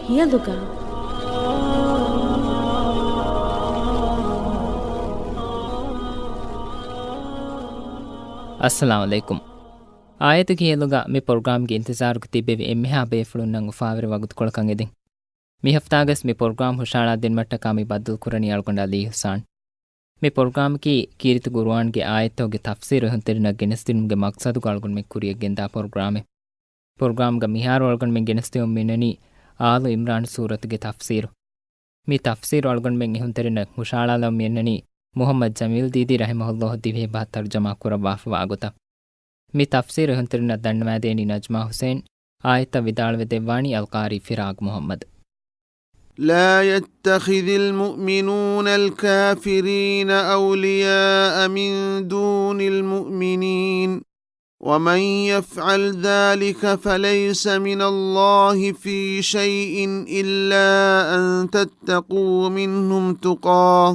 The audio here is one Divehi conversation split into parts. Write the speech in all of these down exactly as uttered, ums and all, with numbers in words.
ހިޔަލުގަ. އައްސަލާމު ޢަލައިކުމް. އާޔަތުގެ ހިޔަލުގަ މި ޕްރޮގްރާމްގެ އިންތިޒާރުގަ ތިއްބެވި އެންމެހާ ބޭފުޅުންނަށް އުފާވެރި ވަގުތުކޮޅަކަށް އެދިން. މި ހަފްތާގަސް މި ޕްރޮގްރާމް ހުށަހަޅާ ދިނުމަށްޓަކާ މި ބައްދަލުކުރަނީ އަޅުގަނޑު ޢަލީ ހުސާން. މި ޕްރޮގްރާމަކީ ކީރިތި ޤުރުއާންގެ އާޔަތްތަކުގެ ތަފްސީރު އެހުންތެރިންނަށް ގެނެސްދިނުމުގެ މަޤްޞަދުގަ އަޅުގަނޑުމެން ކުރިޔަށް ގެންދާ ޕްރޮގްރާމެއް. ޕްރޮގްރާމްގަ މިހާރު އަޅުގަނޑުމެން ގެނެސްދެމުން މިންނަނީ އާލު ޢިމްރާން ސޫރަތުގެ ތަފްސީރު. މި ތަފްސީރު އަޅުގަނޑުމެން އެހުންތެރިންނަށް ހުށަހަޅާލަމުން މިއަންނަނީ މުޙައްމަދު ޖަމީލް ދީދީ ރަޙިމަހުﷲ ދިވެހި ބަހަށް ތަރުޖަމާ ކުރައްވާފަވާ ގޮތަށް. މި ތަފްސީރު އެހުންތެރިންނަށް ދަންނަވާދޭނީ ނަޖްމާ ޙުސައިން. އާޔަތްތައް ވިދާޅުވެދެއްވާނީ އަލްޤާރީ ފިރާގް މުޙައްމަދު. لا يتخذ المؤمنون الكافرين أولياء من دون المؤمنين ومن يفعل ذلك فليس من الله في شيء إلا أن تتقوا منهم تقاه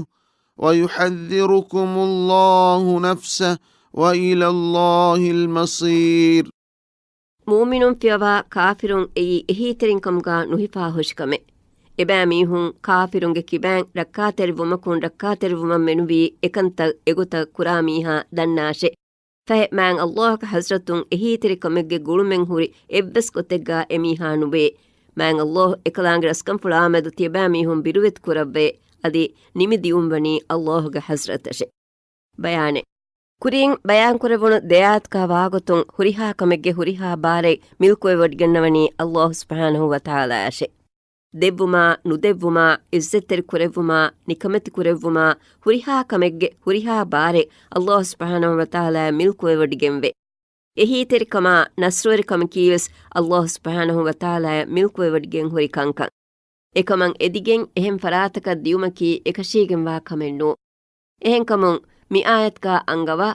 ويحذركم الله نفسه وإلى الله المصير. މޫމިނުން ފިޔަވާ ކާފިރުން އެއީ އެހީތެރިންކަމުގަ ނުހިފާ ހުށިކަމެއް. އެބައިމީހުން ކާފިރުންގެ ކިބައިން ރައްކާތެރިވުމަކުން ރައްކާތެރިވުމަށް މެނުވީ އެކަންތައް އެގޮތަށް ކުރާ މީހާ ދަންނާށޭ. ފަހެ މާތް ﷲ ގެ ޙަޟްރަތުން އެހީތެރިކަމެއްގެ ގުޅުމެއް ހުރި އެއްވެސް ގޮތެއްގަ އެމީހާ ނުބޭ. މާތް ﷲ އެކަލާނގެ ރަސްކަންފުޅާމެދު ތިޔަބައިމީހުން ބިރުވެތި ކުރައްވޭ. އަދި ނިމި ދިއުން ވަނީ ﷲ ގެ ޙަޟްރަތަށޭ. ބަޔާނެއް. ކުރިން ބަޔާންކުރެވުނު ދެ އާޔަތުގަ ވާގޮތުން ހުރިހާ ކަމެއްގެ ހުރިހާ ބާރެއް މިލްކުވެވޮޑިގަންނަވަނީ ﷲ ސުބްޙާނަހޫ ވަތަޢާލާއަށޭ. ދެއްވުމާ، ނުދެއްވުމާ، ޢިއްޒަތްތެރި ކުރެއްވުމާ، ނިކަމެތި ކުރެއްވުމާ، ހުރިހާ ކަމެއްގެ ހުރިހާ ބާރެއް ﷲ ސުބްޙާނަހޫ ވަތަޢާލާއަށް މިލްކުވެވޮޑިގެންވޭ. އެހީތެރިކަމާ، ނަޞްރުވެރިކަމަކީވެސް ﷲ ސުބްޙާނަހޫ ވަތަޢާލާއަށް މިލްކުވެވޮޑިގެން ހުރި ކަންކަން. އެކަމަށް އެދިގެން އެހެން ފަރާތަކަށް ދިއުމަކީ އެކަށީގެންވާ ކަމެއް ނޫން. އެހެންކަމުން މި އާޔަތުގަ އަންގަވާ،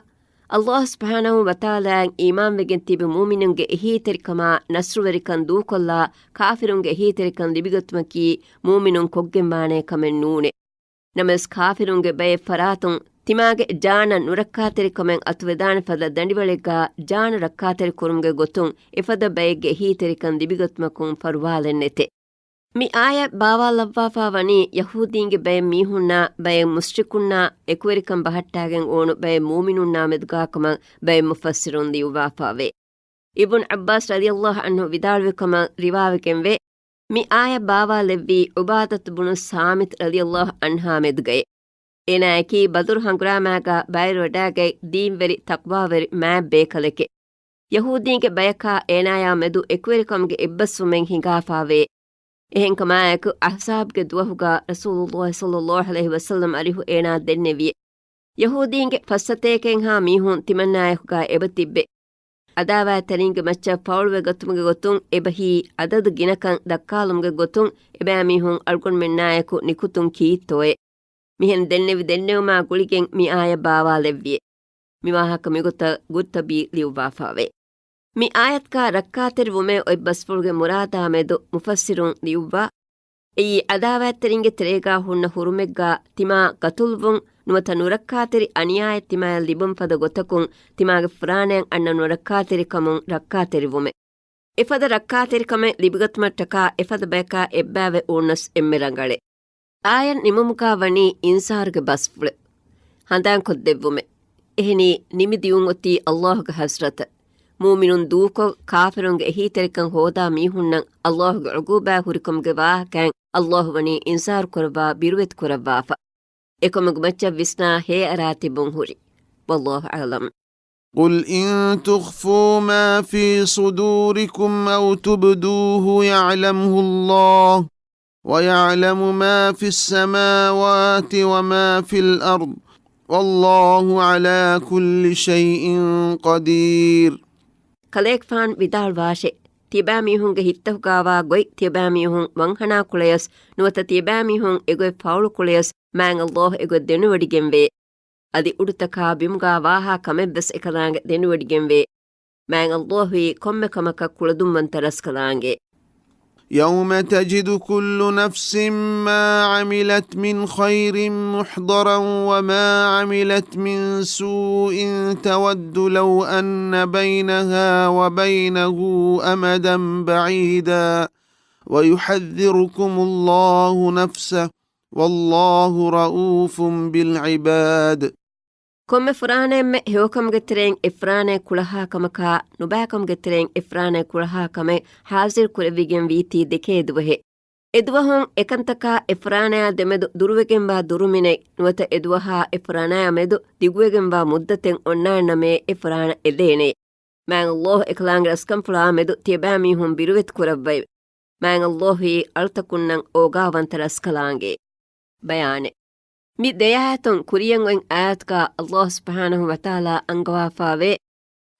ﷲ ސުބްޙާނަހޫ ވަތަޢާލާއަށް އީމާންވެގެން ތިބި މޫމިނުންގެ އެހީތެރިކަމާ ނަޞްރުވެރިކަން ދޫކޮށްލާ، ކާފިރުންގެ އެހީތެރިކަން ލިބިގަތުމަކީ މޫމިނުން ކޮށްގެންވާނޭ ކަމެއް ނޫނޭ. ނަމަވެސް ކާފިރުންގެ ބައެއް ފަރާތުން ތިމާގެ ޖާނަށް ނުރައްކާތެރިކަމެއް އަތުވެދާނެ ފަދަ ދަނޑިވަޅެއްގަ ޖާނު ރައްކާތެރި ކުރުމުގެ ގޮތުން އެފަދަ ބައެއްގެ އެހީތެރިކަން ލިބިގަތުމަކުން ފަރުވާލެއް ނެތޭ. މި އާޔަތް ބާވާލައްވާފަ ވަނީ ޔަހޫދީންގެ ބައެއް މީހުންނާ ބައެއް މުޝްރިކުންނާ އެކުވެރިކަން ބަހައްޓާގެން އުޅުނު ބައެއް މޫމިނުންނާ މެދުގާކަމަށް ބައެއް މުފައްސިރުން ލިޔުއްވާފަވޭ. އިބްނު ޢައްބާސް ރަޟިޔަﷲ ޢަންހު ވިދާޅުވި ކަމަށް ރިވާވެގެންވޭ، މި އާޔަތް ބާވާލެއްވީ ޢުބާދަތު ބުނު ޞާމިތު ރަޟިޔަﷲ ޢަންހާ މެދުގައޭ. އޭނާއަކީ ބަދުރު ހަނގުރާމާގަ ބައިވެރިވަޑާގަތް ދީންވެރި ތަޤްވާވެރި މާތް ބޭކަލެކޭ. ޔަހޫދީންގެ ބަޔަކާ އޭނާޔާ މެދު އެކުވެރިކަމުގެ އެއްބަސްވުމެއް ހިނގާފަވޭ. އެހެންކަމާއެކު އަޙްޒާބްގެ ދުވަހުގަ ރަސޫލުﷲ ޞައްލަﷲ ޢަލައިހި ވަސައްލަމް އަރިހު އޭނާ ދެންނެވިއެ. ޔަހޫދީންގެ ފައްސަތޭކައެއްހާ މީހުން ތިމަންނާއެކުގަ އެބަ ތިއްބެ. ޢަދާވާތްތެރިންގެ މައްޗަށް ފައުޅުވެގަތުމުގެ ގޮތުން އެބަހީ އަދަދު ގިނަކަން ދައްކާލުމުގެ ގޮތުން އެބައިމީހުން އަޅުގަނޑުމެންނާއެކު ނިކުތުން ކީއްތޯއޭ؟ މިހެން ދެންނެވި ދެންނެވުމާ ގުޅިގެން މި އާޔަތް ބާވާލެއްވިއެ. މި ވާހަކަ މިގޮތަށް ގުރްޠަބީ ލިޔުއްވާފަވޭ. މި އާޔަތުގަ ރައްކާތެރިވުމޭ އޮތް ބަސްފުޅުގެ މުރާދާ މެދު މުފައްސިރުން ލިޔުއްވާ، އެއީ ޢަދާވާތްތެރިންގެ ތެރޭގަ ހުންނަ ހުރުމެއްގަ ތިމާ ގަތުލުވުން ނުވަތަ ނުރައްކާތެރި އަނިޔާއެއް ތިމާޔަށް ލިބުން ފަދަ ގޮތަކުން ތިމާގެ ފުރާނަޔަށް އަންނަ ނުރައްކާތެރިކަމުން ރައްކާތެރިވުމެއް. އެފަދަ ރައްކާތެރިކަމެއް ލިބިގަތުމަށްޓަކާ އެފަދަ ބަޔަކާ އެއްބައިވެ އުޅުނަސް އެންމެ ރަނގަޅޭ. އާޔަތް ނިމުމުގަ ވަނީ އިންޒާރުގެ ބަސްފުޅެއް ހަނދާންކޮށްދެއްވުމެއް. އެހެނީ، ނިމިދިއުން އޮތީ ﷲ ގެ ޙަޟްރަތަށް. މުއުމިނުން ދޫކޮށް، ކާފިރުންގެ އެހީތެރިކަން ހޯދާ މީހުންނަށް ﷲ ގެ ޢުޤޫބާތް ހުރިކަމުގެ ވާހަކައިން ﷲ ވަނީ އިންޒާރު ކުރައްވާ ބިރުވެތި ކުރައްވާފަ. އެކަމުގެ މައްޗަށް ވިސްނާ ހޭއަރާ ތިބުން ހުރި. ވައްލާހު އަޢުލަމް. قل إن تخفوا ما في صدوركم أو تبدوه يعلمه الله ويعلم ما في السماوات وما في الأرض والله على كل شيء قدير. ކަލޭގެފާން ވިދާޅުވާށޭ، ތިޔަބައިމީހުންގެ ހިތްތަކުގަވާ ގޮތް ތިޔަބައިމީހުން ވަންހަނާ ކުޅަޔަސް ނުވަތަ ތިޔަބައިމީހުން އެގޮތް ފައުޅު ކުޅަޔަސް މާތް ﷲ އެގޮތް ދެނެވޮޑިގެންވޭ. އަދި އުޑުތަކާ ބިމުގާ ވާހާ ކަމެއްވެސް އެކަލާނގެ ދެނެވޮޑިގެންވޭ. މާތް ﷲ ވީ ކޮންމެ ކަމަކަށް ކުޅަދުންވަންތަ ރަސްކަލާނގެ. يوم تجد كل نفس ما عملت من خير محضرا وما عملت من سوء تود لو أن بينها وبينه أمدا بعيدا ويحذركم الله نفسه والله رءوف بالعباد. ކޮންމެ ފުރާނައެއްމެ ހެޔޮކަމުގެ ތެރެއިން އެފުރާނައެއް ކުޅަހާ ކަމަކާ، ނުބައިކަމުގެ ތެރެއިން އެފުރާނައެއް ކުޅަހާ ކަމެއް ޙާޟިރު ކުރެވިގެން ވީތީ ދެކޭ ދުވަހެއް. އެދުވަހުން އެކަންތަކާ އެފުރާނަޔާ ދެމެދު ދުރުވެގެންވާ ދުރުމިނެއް، ނުވަތަ އެދުވަހާ އެފުރާނަޔާ މެދު ދިގުވެގެންވާ މުއްދަތެއް އޮންނާނަމޭ އެފުރާނަ އެދޭނެ. މާތް ﷲ އެކަލާނގެ ރަސްކަންފުޅާ މެދު ތިޔަބައިމީހުން ބިރުވެތި ކުރައްވައި. މާތް ﷲ އަޅުތަކުންނަށް އޯގާވަންތަ ރަސްކަލާނގެ. ބަޔާނެއް. މި ދެއާޔަތުން ކުރިޔަށް އޮތް އާޔަތުގަ ﷲ ސުބްޙާނަހޫ ވަތަޢާލާ އަންގަވާފައިވޭ،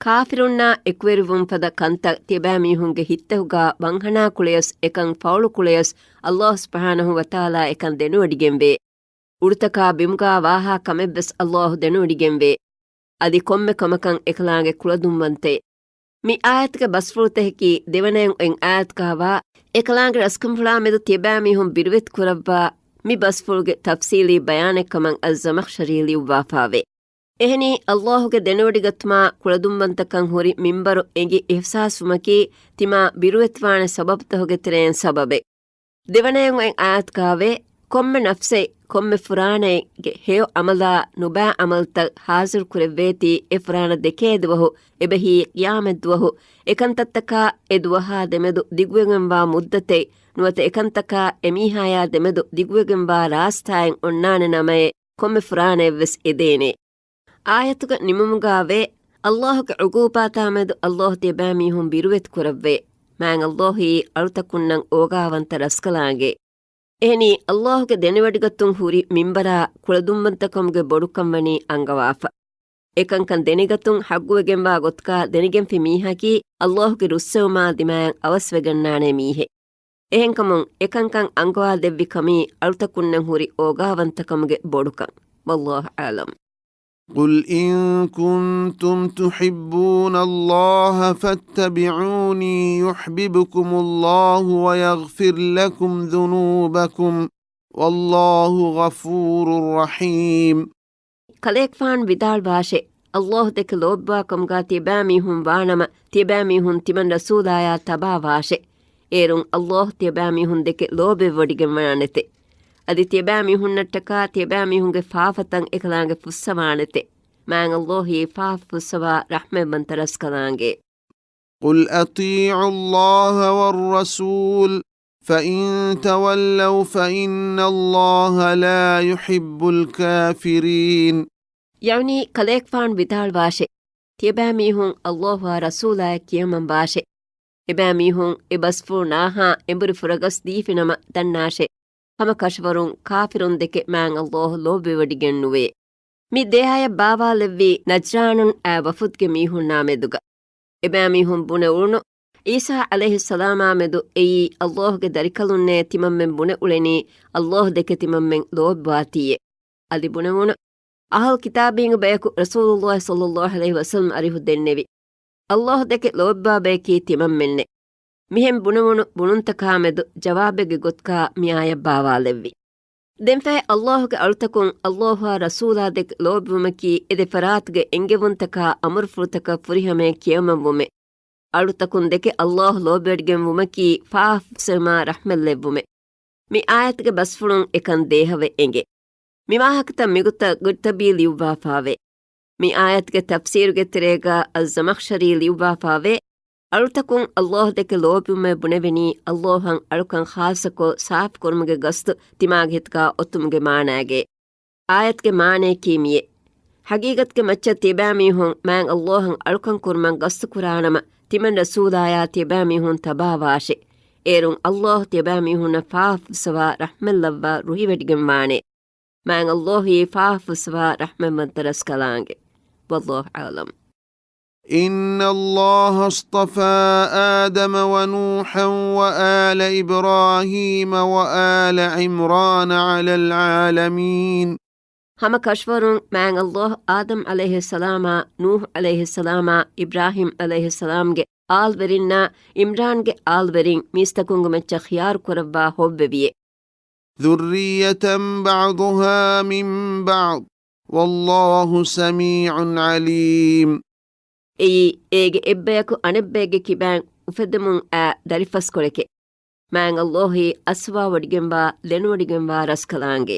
ކާފިރުންނާ އެކުވެރިވުން ފަދަ ކަންތައް ތިޔަބައިމީހުންގެ ހިތްތަކުގަ ވަންހަނާ ކުޅެޔަސް އެކަން ފައުޅު ކުޅެޔަސް ﷲ ސުބްޙާނަހޫ ވަތަޢާލާ އެކަން ދެނެވޮޑިގެންވޭ. އުޑުތަކާ ބިމުގާ ވާހާ ކަމެއްވެސް ﷲ ދެނެވޮޑިގެންވޭ. އަދި ކޮންމެ ކަމަކަށް އެކަލާނގެ ކުޅަދުންވަންތައެއް. މި އާޔަތުގެ ބަސްފުޅުތަކަކީ ދެވަނައިން އޮތް އާޔަތުގަވާ އެކަލާނގެ ރަސްކަންފުޅާ މެދު ތިޔަބައިމީހުން ބިރުވެތި ކުރައްވާ މި ބަސްފުޅުގެ ތަފްސީލީ ބަޔާނެއްކަމަށް އައްޒަމަޚްޝަރީ ލިޔުއްވާފައިވޭ. އެހެނީ، ﷲ ގެ ދެނެވޮޑިގަތުމާ ކުޅަދުންވަންތަކަން ހުރި މިންބަރު އެނގި އިޙްސާސްވުމަކީ ތިމާ ބިރުވެތިވާނެ ސަބަބުތަކުގެ ތެރެއިން ސަބަބެއް. ދެވަނައިން އޮތް އާޔަތުގަވޭ، ކޮންމެ ނަފްސެއް، ކޮންމެ ފުރާނައެއްގެ ހެޔޮ ޢަމަލާ ނުބައި ޢަމަލުތައް ޙާޟިރު ކުރެއްވޭތީ އެ ފުރާނަ ދެކޭ ދުވަހު، އެބަހީ ޤިޔާމަތްދުވަހު، އެކަންތައްތަކާ އެ ދުވަހާ ދެމެދު ދިގުވެގެންވާ މުއްދަތެއް، ނުވަތަ އެކަންތަކާ އެމީހާޔާ ދެމެދު ދިގުވެގެންވާ ރާސްތާއެއް އޮންނާނެ ނަމައޭ، ކޮންމެ ފުރާނައެއްވެސް އެދޭނެ. އާޔަތުގެ ނިމުމުގަވޭ، ﷲ ގެ ޢުޤޫބާތާމެދު ﷲ ތިޔަބައިމީހުން ބިރުވެތި ކުރައްވޭ. މާތް ﷲ އީ އަޅުތަކުންނަށް އޯގާވަންތަ ރަސްކަލާނގެ. އެހެނީ، ﷲ ގެ ދެނެވޮޑިގަތުން ހުރި މިންބަރާ ކުޅަދުންވަންތަކަމުގެ ބޮޑުކަން ވަނީ އަންގަވާފަ. އެކަންކަން ދެނެގަތުން ޙައްޤުވެގެންވާ ގޮތަކާ ދެނެގެންފި މީހަކީ ﷲ ގެ ރުއްސެވުމާ ދިމާޔަށް އަވަސްވެގަންނާނޭ މީހެއް. އެހެންކަމުން އެކަންކަން އަންގަވާދެއްވި ކަމީ އަޅުތަކުންނަށް ހުރި އޯގާވަންތަކަމުގެ ބޮޑުކަން. ވައްލާހު އަޢުލަމް. قل إن كنتم تحبون الله فاتبعوني يحببكم الله ويغفر لكم ذنوبكم والله غفور رحيم. ކަލޭގެފާނު ވިދާޅުވާށޭ، ﷲ ދެކެ ލޯބިވާކަމުގާ ތިޔަބައިމީހުން ވާނަމަ، ތިޔަބައިމީހުން ތިމަން ރަސޫލާޔާ ތަބާވާށޭ. އޭރުން ﷲ ތިޔަބައިމީހުން ދެކެ ލޯބިވެވޮޑިގެންވާނެތެ. އަދި ތިޔަބައިމީހުންނަށްޓަކާ ތިޔަބައިމީހުންގެ ފާފަތައް އެކަލާނގެ ފުއްސަވާނެތެ. މާތް ﷲ އީ ފާފަ ފުއްސަވާ ރަޙްމަތްވަންތަ ރަސްކަލާނގެ. قل أطيعوا الله والرسول فإن تولوا فإن الله لا يحب الكافرين. ޔަޢުނީ ކަލޭގެފާނު ވިދާޅުވާށޭ، ތިޔަބައިމީހުން ﷲ އާ ރަސޫލާއަށް ކިޔަމަންވާށޭ. އެބައިމީހުން އެ ބަސްފުޅު ނާހާ އެނބުރި ފުރަގަސް ދީފިނަމަ ދަންނާށޭ، ހަމަ ކަށަވަރުން ކާފިރުން ދެކެ މާތް ﷲ ލޯބިވެވޮޑިގެން ނުވޭ. މި ދެއާޔަތް ބާވާލެއްވީ ނަޖްރާނުން އާ ވަފުދުގެ މީހުންނާ މެދުގަ. އެބައިމީހުން ބުނެ އުޅުނު، ޢީސާ ޢަލައިހިއްސަލާމާ މެދު އެއީ ﷲ ގެ ދަރިކަލުންނޭ ތިމަންމެން ބުނެ އުޅެނީ، ﷲ ދެކެ ތިމަންމެން ލޯބިވާތީއޭ. އަދި ބުނެވުނު، އަހުލު ކިތާބީންގެ ބަޔަކު ރަސޫލުﷲ ޞައްލަﷲ ޢަލައިހި ވަސައްލަމަ އަރިހު ދެންނެވި، ﷲ ދެކެ ލޯބިވާ ބަޔަކީ ތިމަންމެންނޭ. މިހެން ބުނެވުނު ބުނުންތަކާ މެދު ޖަވާބެއްގެ ގޮތުގަ މިއާޔަތް ބާވާލެއްވި. ދެންފަހެ ﷲ ގެ އަޅުތަކުން ﷲ އާ ރަސޫލާ ދެކެ ލޯބިވުމަކީ އެ ދެ ފަރާތުގެ އެންގެވުންތަކާ އަމުރުފުޅުތަކަށް ފުރިހަމަޔަށް ކިޔަމަންވުމެއް. އަޅުތަކުން ދެކެ ﷲ ލޯބިވެޑިގެންވުމަކީ ފާފަ ފުއްސެވުމާ ރަޙްމަތްލެއްވުމެއް. މި އާޔަތުގެ ބަސްފުޅުން އެކަން ދޭހަވެ އެނގޭ. މި ވާހަކަތައް މިގޮތަށް ގުރްޠަބީ ލިޔުއްވާފައިވޭ. މި އާޔަތުގެ ތަފްސީރުގެ ތެރޭގަ އައްޒަމަޚްޝަރީ ލިޔުއްވާފައިވޭ، އަޅުތަކުން ﷲ ދެކެ ލޯބިވުމޭ ބުނެވެނީ، ﷲ އަށް އަޅުކަން ޚާއްޞަކޮށް ސާފުކުރުމުގެ ގަސްދު ތިމާގެ ހިތުގަ އޮތުމުގެ މާނައިގައޭ. އާޔަތުގެ މާނަޔަކީ މިއޭ. ޙަޤީޤަތުގެ މައްޗަށް ތިޔަބައިމީހުން މާތް ﷲ އަށް އަޅުކަން ކުރުމަށް ގަސްދު ކުރާނަމަ، ތިމަން ރަސޫލާޔާ ތިޔަބައިމީހުން ތަބާވާށޭ. އޭރުން ﷲ ތިޔަބައިމީހުންނަށް ފާފަ ފުއްސަވާ ރަޙްމަތްލައްވާ ރުހިވެޑިގެންވާނެ. މާތް ﷲ އީ ފާފަ ފުއްސަވާ ރަޙްމަތްވަންތަ ރަސްކަލާނގެ. والله أعلم. إن الله اصطفى آدم ونوحا وآل إبراهيم وآل عمران على العالمين. ހަމަ ކަށަވަރުން މާތް ﷲ އާދަމް ޢަލައިހިއްސަލާމާ، ނޫޙް ޢަލައިހިއްސަލާމާ، އިބްރާހީމް ޢަލައިހިއްސަލާމްގެ އާލްވެރިންނާ، ޢިމްރާންގެ އާލްވެރިން މީސްތަކުންގެ މައްޗަށް ޚިޔާރު ކުރައްވާ ހޮއްވެވިއޭ. ذُرِّيَّةً بَعْضُهَا مِنْ بَعْضٍ وَاللَّهُ سَمِيعٌ عَلِيمٌ. އެއީ، އޭގެ އެއްބަޔަކު އަނެއްބައެއްގެ ކިބައިން އުފެދެމުން އައި ދަރިފަސްކޮޅެކޭ. މާތް ﷲ އަސްވާވޮޑިގެންވާ، ލެނުވޮޑިގެންވާ ރަސްކަލާނގެ.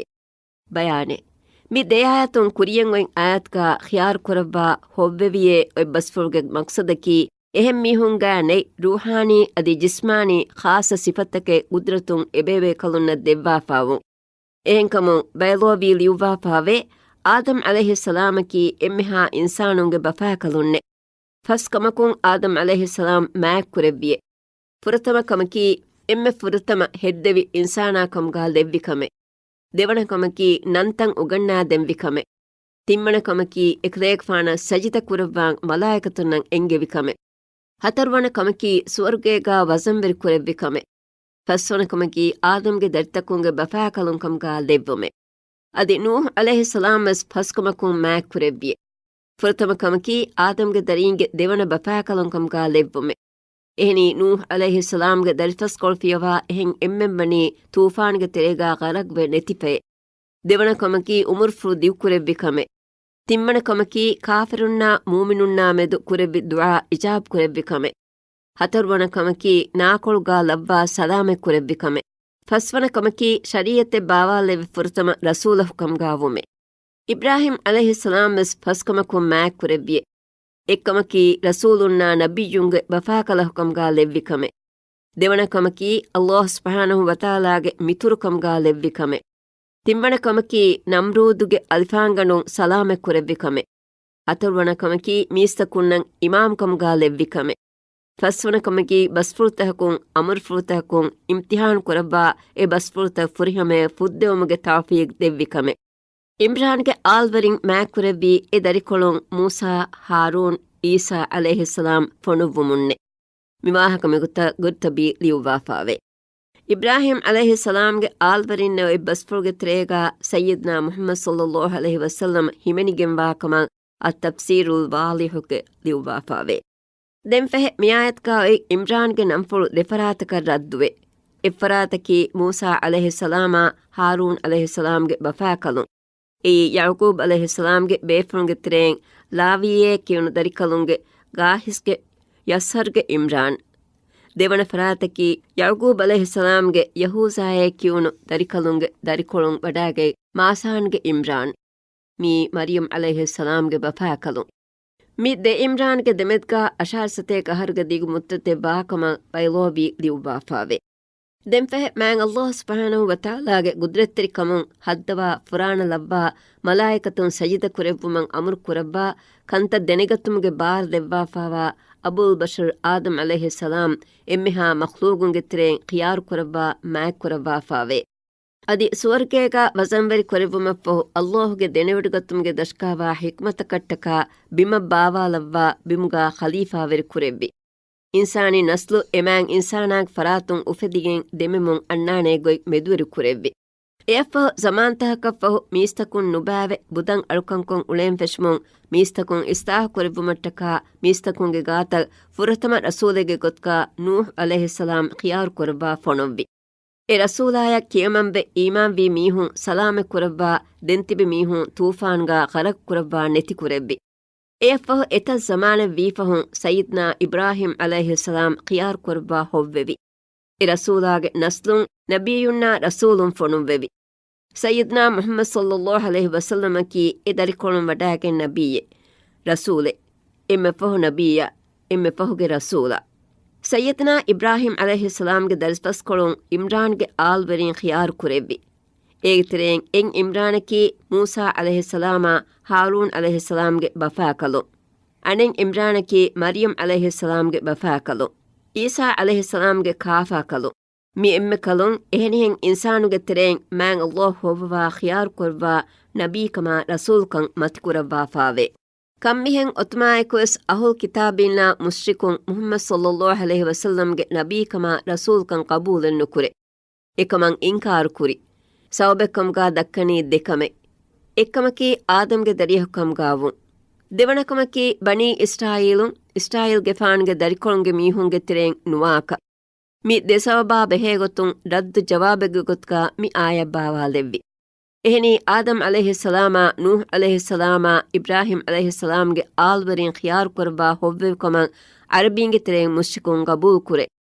ބަޔާނެއް. މި ދެ އާޔަތުން ކުރިޔަށް އޮތް އާޔަތުގަ ޚިޔާރު ކުރައްވާ ހޮއްވެވިއޭ އޮތް ބަސްފުޅުގެ މަޤްޞަދަކީ، އެހެން މީހުންގަ ނެތް ރޫޙާނީ އަދި ޖިސްމާނީ ޚާއްޞަ ސިފަތަކެއް ޤުދްރަތުން އެބޭބޭކަލުންނަށް ދެއްވާފާވުން. އެހެންކަމުން ބައިޟާވީ ލިޔުއްވާފާވޭ، އާދަމް ޢަލައިހިއްސަލާމަކީ އެންމެހާ އިންސާނުންގެ ބަފާކަލުންނެއް. ފަސް ކަމަކުން އާދަމް ޢަލައިހިއްސަލާމް މާތްކުރެއްވިއެ. ފުރަތަމަ ކަމަކީ، އެންމެ ފުރަތަމަ ހެއްދެވި އިންސާނާ ކަމުގަ ލެއްވި ކަމެއް. ދެވަނަ ކަމަކީ، ނަންތަން އުގަންނާ ދެންވި ކަމެއް. ތިންވަނަ ކަމަކީ، އެކަލޭގެފާނަށް ސަޖިދަ ކުރައްވާން މަލާއިކަތުންނަށް އެންގެވި ކަމެއް. ހަތަރުވަނަ ކަމަކީ، ސުވަރުގޭގަ ވަޒަންވެރި ކުރެއްވި ކަމެއް. ފަސްވަނަ ކަމަކީ، އާދަމްގެ ދަރިތަކުންގެ ބަފާކަލުން ކަމުގަ ލެއްވުމެއް. އަދި ނޫޙު ޢަލައިހިއްސަލާމް ވެސް ފަސް ކަމަކުން މާތްކުރެއްވިއެ. ފުރަތަމަ ކަމަކީ، އާދަމްގެ ދަރީންގެ ދެވަނަ ބަފާކަލުން ކަމުގަ ލެއްވުމެއް. އެހެނީ، ނޫޙު ޢަލައިހިއްސަލާމްގެ ދަރިފަސްކޮޅު ފިޔަވާ އެހެން އެންމެން ވަނީ ތޫފާންގެ ތެރޭގަ ޣަރަޤްވެ ނެތިފައެ. ދެވަނަ ކަމަކީ، އުމުރުފުޅު ދިގުކުރެއްވި ކަމެއް. ތިންވަނަ ކަމަކީ، ކާފިރުންނާ މުއުމިނުންނާ މެދު ކުރެއްވި ދުޢާ އިޖާބު ކުރެއްވި ކަމެއް. ހަތަރުވަނަ ކަމަކީ، ނާކޮޅުގަ ލައްވާ ސަލާމަތް ކުރެއްވި ކަމެއް. ފަސްވަނަ ކަމަކީ، ޝަރީޢަތެއް ބާވާލެއްވި ފުރަތަމަ ރަސޫލަކު ކަމުގަ ވުމެއް. އިބްރާހީމް ޢަލައިހިއްސަލާމް ވެސް ފަސް ކަމަކުން މާތްކުރެއްވިއެ. އެއްކަމަކީ، ރަސޫލުންނާ ނަބިއްޔުންގެ ބަފާކަލަކު ކަމުގަ ލެއްވި ކަމެއް. ދެވަނަ ކަމަކީ، ﷲ ސުބްޙާނަހޫ ވަތަޢާލާގެ މިތުރު ކަމުގަ ލެއްވި ކަމެއް. ތިންވަނަ ކަމަކީ، ނަމްރޫދުގެ އަލިފާންގަނޑުން ސަލާމަތް ކުރެއްވި ކަމެއް. ހަތަރުވަނަ ކަމަކީ، މީސްތަކުންނަށް އިމާމް ކަމުގަ ލެއްވި ކަމެއް. ފަސްވަނަ ކަމަކީ، ބަސްފުޅުތަކަކުން، އަމުރުފުޅުތަކަކުން އިމްތިޙާން ކުރައްވާ، އެ ބަސްފުޅުތައް ފުރިހަމަޔަށް ފުއްދެވުމުގެ ތައުފީޤް ދެއްވި ކަމެއް. އިމްރާންގެ އާލްވެރިން މާތްކުރެއްވީ އެ ދަރިކޮޅުން މޫސާ، ހާރޫން، ޢީސާ ޢަލައިހިއްސަލާމް ފޮނުއްވުމުންނެ. މި ވާހަކަ މިގޮތަށް ގުރްޠަބީ ލިޔުއްވާފާވޭ. އިބްރާހީމް ޢަލައިހިއްސަލާމްގެ އާލްވެރިންނެއް އޮތް ބަސްފުޅުގެ ތެރޭގަ ސައްޔިދުނާ މުޙައްމަދު ޞައްލައްލާހު ޢަލައިހި ވަސައްލަމް ހިމެނިގެންވާ ކަމަށް އައްތަފްސީރުލް ވާޟިޙުގެ ލިޔުއްވާފާވޭ. ދެން ފަހެ މިއާޔަތުގަ އޮތް އިމްރާންގެ ނަންފުޅު ދެފަރާތަކަށް ރައްދުވޭ. އެއްފަރާތަކީ މޫސާ ޢަލައިހިއްސަލާމާ ހާރޫން ޢަލައިހިއްސަލާމްގެ ބަފާކަލުން. އެއީ ޔަޢުޤޫބް ޢަލައިހިއްސަލާމްގެ ބޭފުޅުންގެ ތެރެއިން ލާވީއޭ ކިޔުނު ދަރިކަލުންގެ ގާހިސްގެ ޔަސްހަރްގެ އިމްރާން. ދެވަނަ ފަރާތަކީ ޔަޢުޤޫބް ޢަލައިހިއްސަލާމްގެ ޔަހޫޒާއޭ ކިޔުނު ދަރިކަލުންގެ ދަރިކޮޅުން ވަޑާގަތް މާސާންގެ އިމްރާން. މީ މަރްޔަމް ޢަލައިހިއްސަލާމްގެ ބަފާކަލުން. މި ދެ އިމްރާންގެ ދެމެދުގަ އަށާރަ ސަތޭކަ އަހަރުގެ ދިގު މުއްދަތެއް ވާކަމަށް ބައިޟާވީ ލިޔުއްވާފާވޭ. ދެންފަހެ މާތް ﷲ ސުބްޙާނަހޫ ވަތަޢާލާގެ ގުދްރަތްތެރިކަމުން ހައްދަވާ ފުރާނަ ލައްވާ މަލާއިކަތުން ސަޖިދަ ކުރެއްވުމަށް އަމުރު ކުރައްވާ ކަންތައް ދެނެގަތުމުގެ ބާރު ދެއްވާފާވާ އަބުލް ބަޝަރު އާދަމް ޢަލައިހިއްސަލާމް އެންމެހާ މަޚްލޫގުންގެ ތެރެއިން ޚިޔާރު ކުރައްވާ މާތް ކުރައްވާފާވޭ. އަދި ސުވަރުގޭގަ ވަޒަންވެރި ކުރެއްވުމަށްފަހު ﷲ ގެ ދެނެވޮޑިގަތުމުގެ ދަށުގަވާ ޙިކްމަތަކަށްޓަކާ ބިމަށް ބާވާލައްވާ ބިމުގަ ޚަލީފާވެރި ކުރެއްވި. އިންސާނީ ނަސްލު އެ މާތް އިންސާނާގެ ފަރާތުން އުފެދިގެން ދެމެމުން އަންނާނޭ ގޮތް މެދުވެރި ކުރެއްވި. އެއަށްފަހު ޒަމާންތަކަކަށްފަހު މީސްތަކުން ނުބައިވެ ބުދަން އަޅުކަންކޮށް އުޅޭން ފެށުމުން މީސްތަކުން އިސްލާހު ކުރެއްވުމަށްޓަކާ މީސްތަކުންގެ ގާތަށް ފުރަތަމަ ރަސޫލެއްގެ ގޮތުގަ ނޫޙު ޢަލައިހިއްސަލާމް ޚިޔާރު ކުރައްވާ ފޮނުއްވި. އެ ރަސޫލާޔަށް ކިޔަމަންވެ އީމާންވީ މީހުން ސަލާމަތް ކުރައްވާ ދެން ތިބި މީހުން ތޫފާންގަ ޣަރަޤު ކުރައްވާ ނެތި ކުރެއްވި. އެއަށްފަހު އެތައް ޒަމާނެއް ވީފަހުން ސައްޔިދުނާ އިބްރާހީމް ޢަލައިހިއްސަލާމް ޚިޔާރު ކުރައްވާ ހޮއްވެވި. އެ ރަސޫލާގެ ނަސްލުން ނަބިއްޔުންނާ ރަސޫލުން ފޮނުއްވެވި. ސައްޔިދުނާ މުޙައްމަދު ޞައްލައްލާހު ޢަލައިހި ވަސައްލަމަކީ އެ ދަރިކޮޅުން ވަޑާގެން ނަބިއްޔެއް، ރަސޫލެއް، އެންމެ ފަހު ނަބިއްޔާ، އެންމެ ފަހުގެ ރަސޫލާ. ސައްޔިދުނާ އިބްރާހީމް ޢަލައިހިއްސަލާމްގެ ދަރިފަސްކޮޅުން އިމްރާންގެ އާލްވެރިން ޚިޔާރު ކުރެއްވި. އޭގެ ތެރެއިން އެއް އިމްރާނަކީ މޫސާ ޢަލައިހިއްސަލާމާ ހާރޫން ޢަލައިހިއްސަލާމްގެ ބަފާކަލުން. އަނެއް އިމްރާނަކީ މަރްޔަމް ޢަލައިހިއްސަލާމްގެ ބަފާކަލުން. ޢީސާ ޢަލައިހިއްސަލާމްގެ ކާފާކަލުން. މި އެންމެ ކަލުން އެހެނިހެން އިންސާނުގެ ތެރެއިން މާތް ﷲ ހޮއްވަވާ ޚިޔާރު ކުރައްވާ ނަބީކަމާ ރަސޫލުކަން މަތިކުރައްވާފާވޭ. ކަންމިހެން އޮތުމާއެކުވެސް އަހުލު ކިތާބީންނާ މުޝްރިކުން މުޙައްމަދު ޞައްލައްލާހު ޢަލައިހި ވަސައްލަމްގެ ނަބީކަމާ ރަސޫލުކަން ޤަބޫލެއް ނުކުރޭ. އެކަމަށް އިންކާރު ކުރި. ސަބަބެއް ކަމުގާ ދައްކަނީ ދެ ކަމެއް. އެއްކަމަކީ އާދަމްގެ ދަރިޔަކު ކަމުގާ ވުން. ދެވަނަ ކަމަކީ ބަނީ އިސްރާއީލުން، އިސްރާއީލްގެފާނުގެ ދަރިކޮޅުންގެ މީހުންގެ ތެރެއިން ނުވާކަށް. މި ދެ ސަބަބާ ބެހޭގޮތުން ރައްދު ޖަވާބެއްގެ ގޮތުގާ މި އާޔަތް ބާވާލެއްވި. އެހެނީ އާދަމް ޢަލައިހިއްސަލާމާ، ނޫޙް ޢަލައިހިއްސަލާމާ، އިބްރާހީމް ޢަލައިހިއްސަލާމްގެ އާލްވެރިން ޚިޔާރު ކުރައްވާ ހޮއްވެވި ކަމަށް ޢަރަބީންގެ ތެރެއިން މުޝްރިކުން ގަބޫލު ކުރޭ.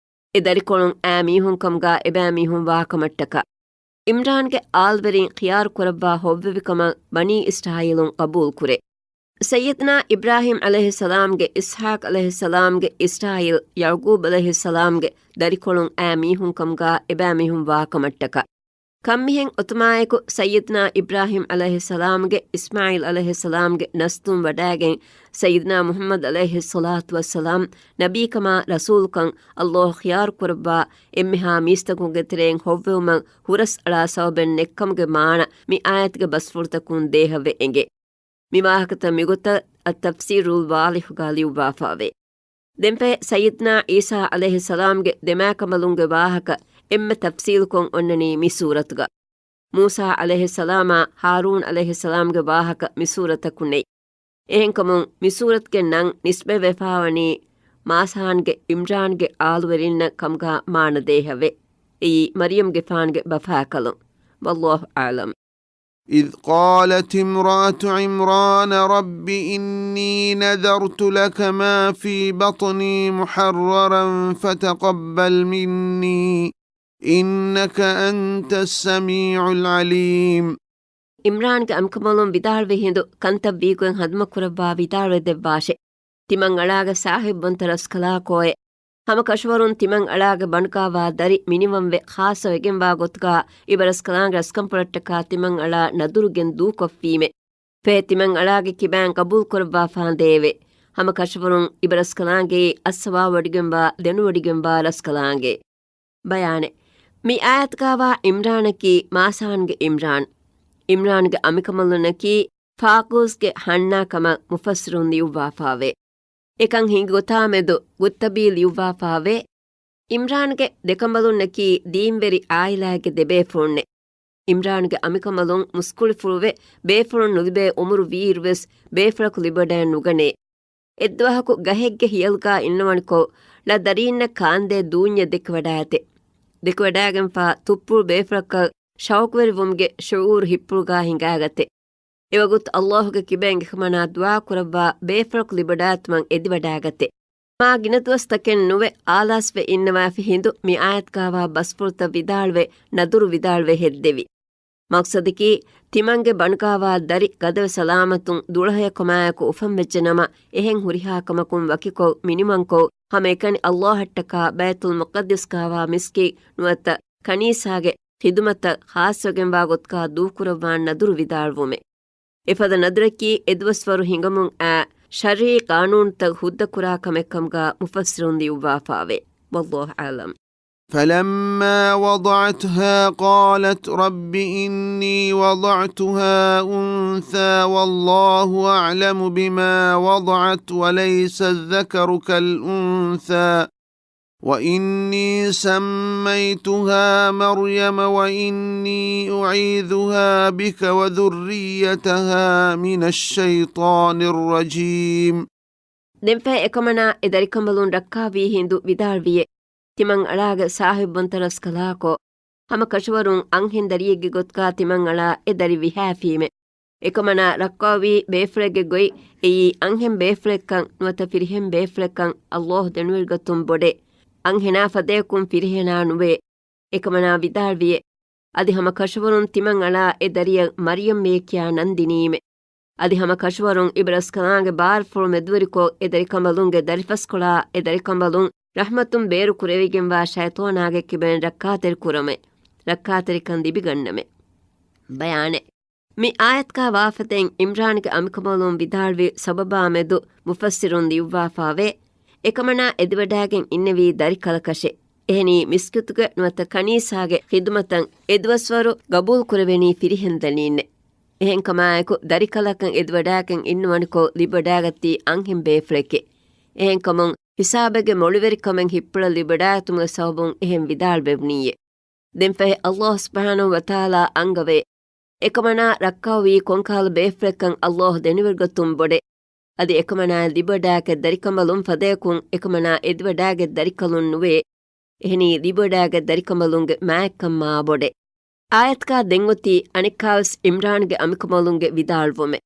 އެ ދަރިކޮޅުން އާ މީހުން ކަމުގާ އެބައިމީހުން ވާކަމަށްޓަކާ. އިމްރާންގެ އާލްވެރިން ޚިޔާރު ކުރައްވާ ހޮއްވެވިކަމަށް ބަނީ އިސްރާއީލުން ޤަބޫލު ކުރޭ. ސައްޔިދުނާ އިބްރާހީމް ޢަލައިހިއްސަލާމްގެ، އިސްޙާޤް ޢަލައިހިއްސަލާމްގެ، އިސްރާއީލް ޔަޢުޤޫބް ޢަލައިހިއްސަލާމްގެ ދަރިކޮޅުން އާ މީހުން ކަމުގާ އެބައިމީހުން ވާކަމަށްޓަކާ. ކަންމިހެން އޮތުމާއެކު، ސައްޔިދުނާ އިބްރާހީމް ޢަލައިހިއްސަލާމްގެ، އިސްމާޢީލް ޢަލައިހިއްސަލާމްގެ ނަސްލުން ވަޑައިގެން، ސައްޔިދުނާ މުޙައްމަދު ޢަލައިހިއްޞަލާތު ވައްސަލާމް ނަބީކަމާ ރަސޫލުކަން ﷲ ޚިޔާރު ކުރައްވާ އެންމެހާ މީސްތަކުންގެ ތެރެއިން ހޮއްވެވުމަށް ހުރަސްއަޅާ ސަބަބެއް ނެއްކަމުގެ މާނަ މި އާޔަތުގެ ބަސްފުޅުތަކުން ދޭހަވެ އެނގޭ. މި ވާހަކަތައް މިގޮތަށް އައްތަފްސީރުލް ވާޟިޙުގާ ލިޔުއްވާފައިވޭ. ދެންފަހެ ސައްޔިދުނާ ޢީސާ ޢަލައިހިއްސަލާމްގެ ދެމާކަމަލުންގެ ވާހަކަ އެންމެ ތަފްސީލުކޮށް އޮންނަނީ މި ސޫރަތުގަ. މޫސާ ޢަލައިހިއްސަލާމާ ހާރޫން ޢަލައިހިއްސަލާމްގެ ވާހަކަ މި ސޫރަތަކުން ނެތް. އެހެންކަމުން މި ސޫރަތުގެ ނަން ނިސްބަތްވެފާވަނީ މާސާންގެ އިމްރާންގެ އާލުވެރިންނަށް ކަމުގާ މާނަ ދޭހަވެ. އެއީ މަރްޔަމްގެފާނުގެ ބަފާކަލުން. ވައްލާހު އަޢުލަމް. إذ قالت امرأة عمران رب إني نذرت لك ما في بطني محررا فتقبل مني إنك أنت السميع العليم. އިމްރާންގެ އަނބިކަނބަލުން ވިދާޅުވި ހިނދު ކަންތައް ވީގޮތް ހަނދުމަކުރައްވާ ވިދާޅުވެ ދެއްވާށެ. ތިމަންއަޅާގެ ސާހިބުންތަ ރަސްކަލާކޯއެ. ހަމަ ކަށަވަރުން ތިމަންއަޅާގެ ބަނޑުގާވާ ދަރި މިނިވަންވެ ޚާއްޞަވެގެންވާ ގޮތުގާ އިބަރަސްކަލާނގެ ރަސްކަންފުޅަށްޓަކާ ތިމަންއަޅާ ނަދުރުގެން ދޫކޮށްފީމެ. ފޭ ތިމަންއަޅާގެ ކިބައިން ޤަބޫލުކުރައްވާފާނދޭވެ. ހަމަ ކަށަވަރުން އިބަރަސްކަލާނގެއީ އައްސަވާވޮޑިގެންވާ ދެނުވޮޑިގެންވާ ރަސްކަލާނގެ. ބަޔާނެއް. މި އާޔަތުގާވާ އިމްރާނަކީ މާސާންގެ އިމްރާން. އިމްރާންގެ އަނބިކަނބަލުންނަކީ ފާޤޫސްގެ ހަންނާ ކަމަށް މުފައްސިރުން ލިޔުއްވާފާވޭ. އެކަން ހިނގި ގޮތާމެދު ގުއްތަބީ ލިޔުއްވާފާވޭ. އިމްރާންގެ ދެކަނބަލުންނަކީ ދީންވެރި އާއިލާއެއްގެ ދެބޭފުޅުންނެއް. އިމްރާންގެ އަނބިކަނބަލުން މުސްކުޅިފުޅުވެ، ބޭފުޅުން ނުލިބޭ އުމުރު ވީއިރުވެސް ބޭފުޅަކު ލިބިވަޑައެއް ނުގަނޭ. އެއްދުވަހަކު ގަހެއްގެ ހިޔަލުގާ އިންނަވަނިކޮށް، ޅަ ދަރީންނަށް ކާންދޭ ދޫންޏެއް ދެކިވަޑައިގަތެ. ދެކިވަޑައިގެންފާ ތުއްޕުޅު ބޭފުޅަކަށް ޝައުޤުވެރިވުމުގެ ޝުޢޫރު ހިއްޕުޅުގާ ހިނގާގަތެ. އެވަގުތު ﷲ ގެ ކިބައިން އެކަމަނާ ދުޢާ ކުރައްވާ ބޭފުޅަކު ލިބިވަޑައިގަތުމަށް އެދިވަޑައިގަތެ. މާ ގިނަ ދުވަސްތަކެއް ނުވެ އާލާސްވެ އިންނަވާފި ހިނދު މި އާޔަތުގާވާ ބަސްފުޅުތައް ވިދާޅުވެ ނަދުރު ވިދާޅުވެ ހެއްދެވި. މަޤްޞަދަކީ، ތިމަންގެ ބަނޑުގާވާ ދަރި ގަދަވެ ސަލާމަތުން ދުޅަހެޔޮކަމާއެކު އުފަންވެއްޖެނަމަ، އެހެން ހުރިހާ ކަމަކުން ވަކިކޮށް، މިނިވަންކޮށް، ހަމައެކަނި ﷲ އަށްޓަކާ ބައިތުލް މުޤައްދަސްގާވާ މިސްކިތް ނުވަތަ ކަނީސާގެ ޚިދުމަތަށް ޚާއްޞަވެގެންވާ ގޮތުގާ ދޫކުރައްވާން ނަދުރު ވިދާޅުވުމެއް. އެފަދަ ނަދުރަކީ އެދުވަސްވަރު ހިނގަމުން އައި ޝަރްޢީ ޤާނޫނުތައް ހުއްދަކުރާ ކަމެއް ކަމުގާ މުފައްސިރުން ލިޔުއްވާފާވޭ. ވައްލާހު އަޢުލަމް. فلما وضعتها قالت رب إني وضعتها أنثى والله أعلم بما وضعت وليس الذكر كالأنثى وإني سميتها مريم وإني أعيذها بك وذريتها من الشيطان الرجيم. ދެންފަހެ އެކަމަނާ އެ ދަރިކަނބަލުން ރައްކާވީ ހިނދު ވިދާޅުވިއެ. ތިމަންއަޅާގެ ސާހިބުންތަ ރަސްކަލާކޯ. ހަމަ ކަށަވަރުން އަންހެން ދަރިއެއްގެ ގޮތުގާ ތިމަންއަޅާ އެ ދަރި ވިހާފީމެ. އެކަމަނާ ރައްކާވީ ބޭފުޅެއްގެ ގޮތް އެއީ އަންހެން ބޭފުޅެއްކަން ނުވަތަ ފިރިހެން ބޭފުޅެއްކަން ﷲ ދެނެވިގަތުން ބޮޑެ. އަންހެނާ ފަދަޔަކުން ފިރިހެނާ ނުވޭ. އެކަމަނާ ވިދާޅުވިއެ. އަދި ހަމަ ކަށަވަރުން ތިމަންއަޅާ އެ ދަރިޔަށް މަރްޔަމްއޭ ކިޔާ ނަން ދިނީމެ. އަދި ހަމަ ކަށަވަރުން އިބްރަސްކަލާނގެ ބާރުފުޅު މެދުވެރިކޮށް އެ ދަރިކަނބަލުންގެ ދަރިފަސްކޮޅާ އެ ދަރިކަނބަލުން ރަޙްމަތުން ބޭރު ކުރެވިގެންވާ ޝައިޠާނާގެ ކިބައިން ރައްކާތެރި ކުރަމެ. ރައްކާތެރިކަން ލިބިގަންނަމެ. ބަޔާނެއް. މި އާޔަތުގާ ވާފަދައިން އިމްރާންގެ އަނބިކަނބަލުން ވިދާޅުވި ސަބަބާމެދު މުފައްސިރުން ލިޔުއްވާފާވޭ. އެކަމަނާ އެދިވަޑައިގެން އިންނެވީ ދަރިކަލަކަށެ. އެހެނީ މިސްކިތުގެ ނުވަތަ ކަނީސާގެ ޚިދުމަތަށް އެދުވަސްވަރު ގަބޫލުކުރެވެނީ ފިރިހެން ދަނީންނެ. އެހެންކަމާއެކު ދަރިކަލަކަށް އެދިވަޑައިގެން އިންނަވަނިކޮށް ލިބިވަޑައިގަތީ އަންހެން ބޭފުޅެކޭ. އެހެންކަމުން ހިސާބެއްގެ މޮޅިވެރިކަމެއް ހިއްޕުޅަށް ލިބިވަޑައިގަތުމުގެ ސަބަބުން އެހެން ވިދާޅުވެވުނީއޭ. ދެންފަހެ ﷲ ސުބްޙާނަހޫ ވަތަޢާލާ އަންގަވޭ. އެކަމަނާ ރައްކާވީ ކޮންކަހަލަ ބޭފުޅެއްކަން ﷲ ދެނެވިގަތުން ބޮޑެ. އަދި އެކަމަނާއަށް ލިބިވަޑައިގަތް ދަރިކަނބަލުން ފަދަޔަކުން އެކަމަނާ އެދިވަޑައިގަތް ދަރިކަލުން ނުވޭ. އެހެނީ ލިބިވަޑައިގަތް ދަރިކަނބަލުންގެ މާތްކަން މާ ބޮޑެ. އާޔަތުގާ ދެންއޮތީ އަނެއްކާވެސް އިމްރާންގެ އަނބިކަނބަލުންގެ ވިދާޅުވުމެއް.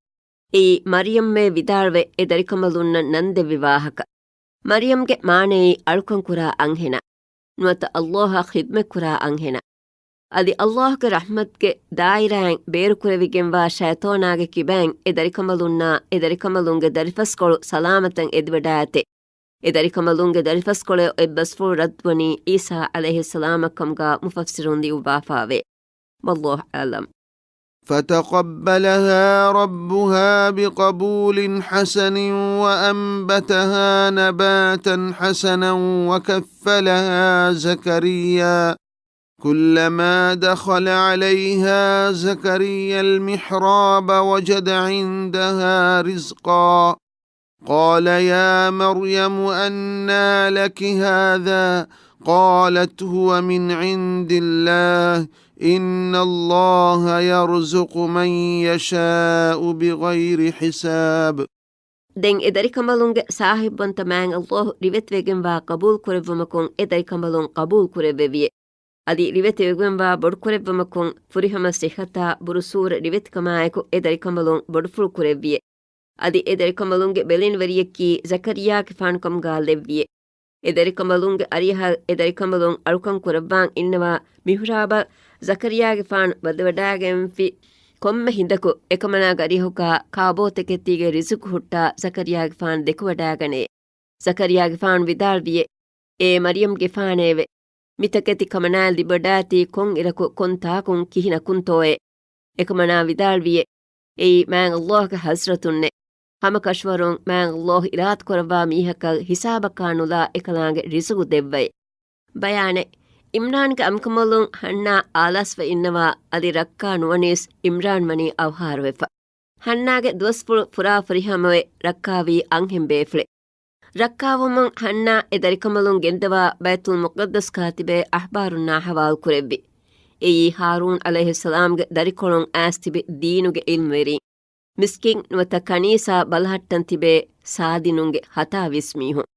އެއީ މަރްޔަމްއޭ ވިދާޅުވެ އެ ދަރިކަނބަލުންނަށް ނަންދެއްވި ވާހަކަ. މަރްޔަމްގެ މާނައީ އަޅުކަންކުރާ އަންހެނާ. ނުވަތަ ﷲ އަށް ޚިދްމަތްކުރާ އަންހެނަށް. އަދި ﷲ ގެ ރަޙްމަތުގެ ދާއިރާއިން ބޭރުކުރެވިގެންވާ ޝައިޠާނާގެ ކިބައިން އެ ދަރިކަނބަލުންނާ އެ ދަރިކަނބަލުންގެ ދަރިފަސްކޮޅު ސަލާމަތަށް އެދިވަޑާއެތެ. އެ ދަރިކަނބަލުންގެ ދަރިފަސްކޮޅެއް އެއްބަސްފުޅު ރައްދުވަނީ ޢީސާ ޢަލައިހިއްސަލާމަށްކަމުގާ މުފައްސިރުން ލިޔުއްވާފާވޭ. ވައްލާހު އަޢްލަމް. فتقبلها ربها بقبول حسن وأنبتها نباتا حسنا وكفلها زكريا. كلما دخل عليها زكريا المحراب وجد عندها رزقا. قال يا مريم أنى لك هذا؟ قالت هو من عند الله، إن الله يرزق من يشاء بغير حساب. ދެން އެ ދަރިކަނބަލުންގެ ސާހިބުވަންތަ މާތް ﷲ ރިވެތިވެގެންވާ ޤަބޫލުކުރެއްވުމަކުން އެ ދަރިކަނބަލުން ޤަބޫލުކުރެއްވެވިއެ. އަދި ރިވެތިވެގެންވާ ބޮޑުކުރެއްވުމަކުން ފުރިހަމަ ޞިއްޙަތާ ބުރުސޫރަ ރިވެތިކަމާއެކު އެ ދަރިކަނބަލުން ބޮޑުފުޅުކުރެއްވިއެ. އަދި އެ ދަރިކަނބަލުންގެ ބެލެނިވެރިޔަކީ ޒަކަރިޔާގެފާނުކަމުގާ ލެއްވިއެ. އެ ދަރިކަނބަލުންގެ އަރިހަށް އެ ދަރިކަނބަލުން އަޅުކަން ކުރައްވާން އިންނަވާ މިޙްރާބަށް ޒަކަރިޔާގެފާނު ވަދެވަޑާގެންފި ކޮންމެ ހިނދަކު އެކަމަނާގެ އަރިހުގާ ކާބޯތަކެތީގެ ރިޒުޤު ހުއްޓާ ޒަކަރިޔާގެފާނު ދެކެވަޑާގަނޭ. ޒަކަރިޔާގެފާނު ވިދާޅުވިއެ، އޭ މަރްޔަމްގެފާނޭވެ! މިތަކެތި ކަމަނާއަށް ލިބިވަޑާތީ ކޮންއިރަކު ކޮން ތާކުން ކިހިނަކުންތޯއޭ؟ އެކަމަނާ ވިދާޅުވިއެ، އެއީ މާތް ﷲ ގެ ޙަޟްރަތުންނޭ. ހަމަކަށަވަރުން މާތް ﷲ އިރާދަކުރައްވާ މީހަކަށް ހިސާބަކާ ނުލާ އެކަލާނގެ ރިޒުޤު ދެއްވައި. ބަޔާނެއް، އިމްރާންގެ އަނބިކަނބަލުން ހަންނާ އާލާސްވެ އިންނަވާ އަދި ރައްކާ ނުވަނީސް އިމްރާން ވަނީ އަވަހާރަވެފަ. ހަންނާގެ ދުވަސްފުޅު ފުރާ ފުރިހަމަވެ ރައްކާވީ އަންހެން ބޭފުޅެއް. ރައްކާވުމުން ހަންނާ އެ ދަރިކަނބަލުން ގެންދަވާ ބައިތުލް މުޤައްދަސްގާ ތިބޭ އަޙްބާރުންނާ ޙަވާލުކުރެއްވި. އެއީ ހާރޫން ޢަލައިހިއްސަލާމްގެ ދަރިކޮޅުން އައިސް ތިބި ދީނުގެ ޢިލްމުވެރީން. މިސްކިތް ނުވަތަ ކަނީސާ ބަލަހައްޓަން ތިބޭ ސާދިނުންގެ ހަތާވީސް މީހުން.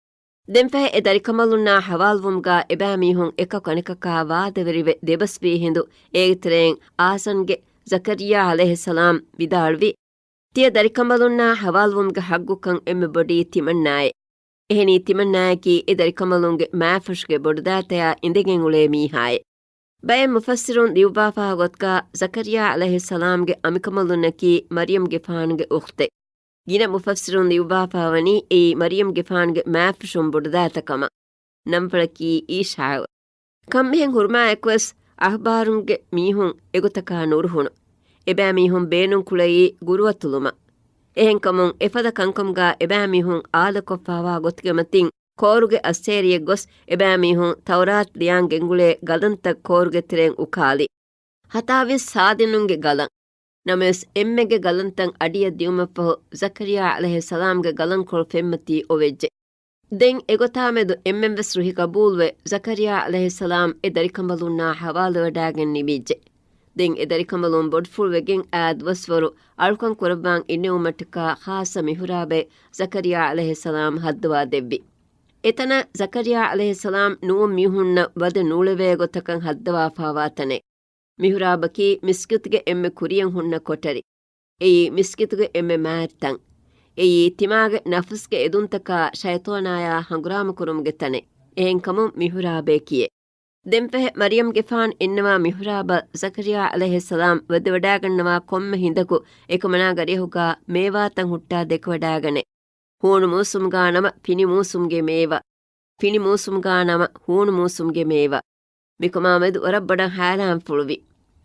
ދެންފަހެ އެ ދަރިކަނބަލުންނާ ޙަވާލުވުމުގާ އެބައިމީހުން އެކަކު އަނެކަކާ ވާދަވެރިވެ ދެބަސްވީ ހިނދު އޭގެ ތެރެއިން އާސަންގެ ޒަކަރިޔާ ޢަލައިހިއްސަލާމް ވިދާޅުވި، ތިޔަ ދަރިކަނބަލުންނާ ޙަވާލުވުމުގެ ޙައްޤުކަން އެންމެ ބޮޑީ ތިމަންނާއެއް. އެހެނީ ތިމަންނާއަކީ އެ ދަރިކަނބަލުންގެ މާފުށުގެ ބޮޑުދާތަޔާ އިނދެގެން އުޅޭ މީހާއެއް. ބައެއް މުފައްސިރުން ލިޔުއްވާފާ ގޮތުގާ ޒަކަރިޔާ ޢަލައިހިއްސަލާމްގެ އަނބިކަނބަލުންނަކީ މަރްޔަމްގެފާނުގެ އުޚްތެއް. ގިނަ މުފައްސިރުން ލިޔުއްވާފާވަނީ އެއީ މަރްޔަމްގެފާނުގެ މާފުށުން ބޮޑުދާތަކަމަށް. ނަންފަޅަކީ އީޝާޢު. ކަންމިހެން ހުރުމާއެކުވެސް އަޚްބާރުންގެ މީހުން އެގޮތަކާ ނުރުހުނު. އެބައިމީހުން ބޭނުންކުޅައީ ގުރުއަތުލުމަށް. އެހެންކަމުން އެފަދަ ކަންކަމުގާ އެބައިމީހުން އާލަކޮށްފާވާ ގޮތުގެ މަތިން ކޯރުގެ އައްސޭރިއެއް ގޮސް އެބައިމީހުން ތައުރާތު ލިޔާން ގެންގުޅޭ ގަލަންތައް ކޯރުގެ ތެރެއިން އުކާލި. ހަތާވީސް ސާދިނުންގެ ގަލަން. ނަމަވެސް އެންމެގެ ގަލަންތައް އަޑިއަށް ދިއުމަށްފަހު ޒަކަރިޔާ ޢަލައިހިއްސަލާމްގެ ގަލަންކޮޅު ފެންމަތީ އޮވެއްޖެ. ދެން އެގޮތާމެދު އެންމެންވެސް ރުހި ގަބޫލުވެ، ޒަކަރިޔާ ޢަލައިހިއްސަލާމް އެ ދަރިކަނބަލުންނާ ޙަވާލުވެވަޑާގެން ނިމިއްޖެ. ދެން އެ ދަރިކަނބަލުން ބޮޑުފުޅުވެގެން އާ ދުވަސްވަރު އަޅުކަން ކުރައްވާން އިންނެވުމަށްޓަކާ ޚާއްޞަ މިޙުރާބެއް ޒަކަރިޔާ ޢަލައިހިއްސަލާމް ހައްދަވާ ދެއްވި. އެތަނަށް ޒަކަރިޔާ ޢަލައިހިއްސަލާމް ނުވަ މީހުންނަށް ވަދެ ނޫޅެވޭ ގޮތަކަށް ހައްދަވާފާވާ ތަނެއް. މިޙުރާބަކީ މިސްކިތުގެ އެންމެ ކުރިޔަށް ހުންނަ ކޮޓަރި. އެއީ މިސްކިތުގެ އެންމެ މާތް ތަން. އެއީ ތިމާގެ ނަފުސްގެ އެދުންތަކާ ޝައިޠާނާޔާ ހަނގުރާމަ ކުރުމުގެ ތަނެއް. އެހެންކަމުން މިޙުރާބޭ ކިޔޭ. ދެންފަހެ މަރްޔަމްގެފާން އިންނަވާ މިޙުރާބަށް ޒަކަރިޔާ ޢަލައިހިއްސަލާމް ވަދެވަޑާގަންނަވާ ކޮންމެ ހިނދަކު އެކަމަނާގެ އަރިހުގާ މޭވާތައް ހުއްޓާ ދެކެވަޑާގަނޭ. ހޫނު މޫސުމުގާ ނަމަ ފިނި މޫސުމުގެ މޭވާ، ފިނި މޫސުމުގާ ނަމަ ހޫނު މޫސުމުގެ މޭވާ. މިކަމާމެދު ވަރަށް ބޮޑަށް ހައިރާންފުޅުވި.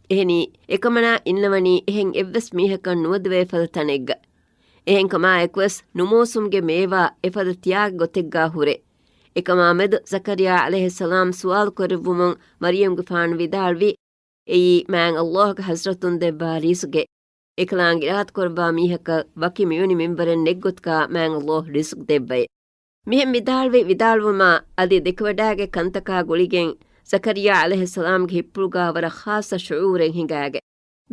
އެހެނީ، އެކަމަނާ އިންނަވަނީ އެހެން އެއްވެސް މީހަކަށް ނުވަދެވޭ ފަދަ ތަނެއްގަ. އެހެންކަމާއެކުވެސް، ނުމޫސުމުގެ މޭވާ އެފަދަ ތިޔާގެ ގޮތެއްގާ ހުރޭ. އެކަމާމެދު ޒަކަރިޔާ ޢަލައިހިއްސަލާމް ސުވާލު ކުރެއްވުމުން މަރްޔަމްގެފާނު ވިދާޅުވީ، އެއީ މާތް ﷲ ގެ ޙަޟްރަތުން ދެއްވާ ރީސުގެ. އެކަލާނގެ އިރާދަކުރައްވާ މީހަކަށް ވަކި މިވެނި މިންވަރެއް ނެތް ގޮތަކާ މާތް ﷲ ރިޒުޤު ދެއްވައޭ. މިހެން ވިދާޅުވި ވިދާޅުވުމާ އަދި ދެކެވަޑާގެ ކަންތަކާ ގުޅިގެން ޒަކަރިޔާ ޢަލައިހިއްސަލާމްގެ ހިތްޕުޅުގާ ވަރަށް ޚާއްޞަ ޝުޢޫރެއް ހިނގާގެ.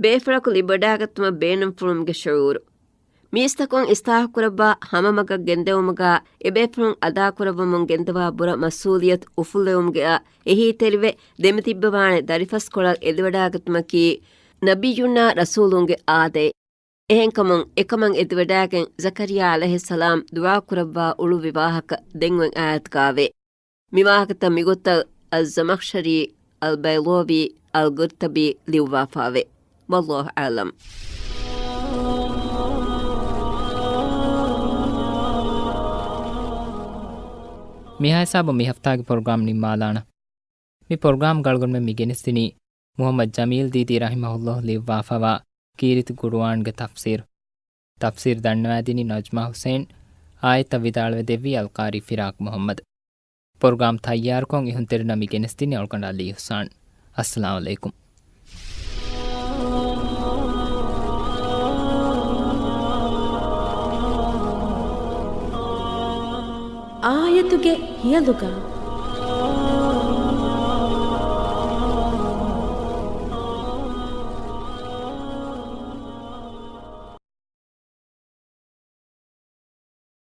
ބޭފުޅަކު ލިބިވަޑާގަތުމަށް ބޭނުންފުޅުމުގެ ޝުޢޫރު. މީސްތަކުން އިސްލާހުކުރައްވާ ހަމަމަގަށް ގެންދެވުމުގާ އެބޭފުޅުން އަދާކުރައްވަމުން ގެންދަވާ ބުރަ މަސްއޫލިއްޔަތު އުފުއްލެވުމުގެއަށް އެހީތެރިވެ ދެމިތިއްބަވާނެ ދަރިފަސްކޮޅަށް އެދިވަޑާގަތުމަކީ ނަބިއްޔުންނާ ރަސޫލުންގެ އާދައެއް. އެހެންކަމުން އެކަމަށް އެދިވަޑާގެން ޒަކަރިޔާ ޢަލައިހިއްސަލާމް ދުޢާކުރައްވާ އުޅުއްވި ވާހަކަ ދެން އޮތް އާޔަތުގާވޭ. މިވާހަކަތައް މިގޮތަށް އައްޒަމަޚްޝަރީ، އަލްބައިޟާވީ، އަލްގުރްޠަބީ ލިޔުއްވާފައެވެ. ވައްލާހު އަޢްލަމް. މިހާ ހިސާބުން މި ހަފްތާގެ ޕްރޮގްރާމް ނިންމާލާނަން. މި ޕްރޮގްރާމްގަ އަޅުގަނޑުމެން މި ގެނެސްދިނީ މުޙައްމަދު ޖަމީލް ދީދީ ރަޙިމަހުﷲ ލިޔުއްވާފައިވާ ކީރިތި ޤުރުއާންގެ ތަފްސީރު. ތަފްސީރު ދަންނަވައިދިނީ ނަޖްމާ ޙުސައިން، އާޔަތްތައް ވިދާޅުވެދެއްވީ އަލްޤާރީ ފިރާޤް މުޙައްމަދު. ޕްރޮގްރާމް ތައްޔާރުކޮށް އިހުންތެރިންނަށް މި ގެނެސްދިނީ އަޅުގަނޑު ޢަލީ އިޙްސާން. އައްސަލާމު ޢަލައިކުމް. އާޔަތުގެ ހިޔަލުގަ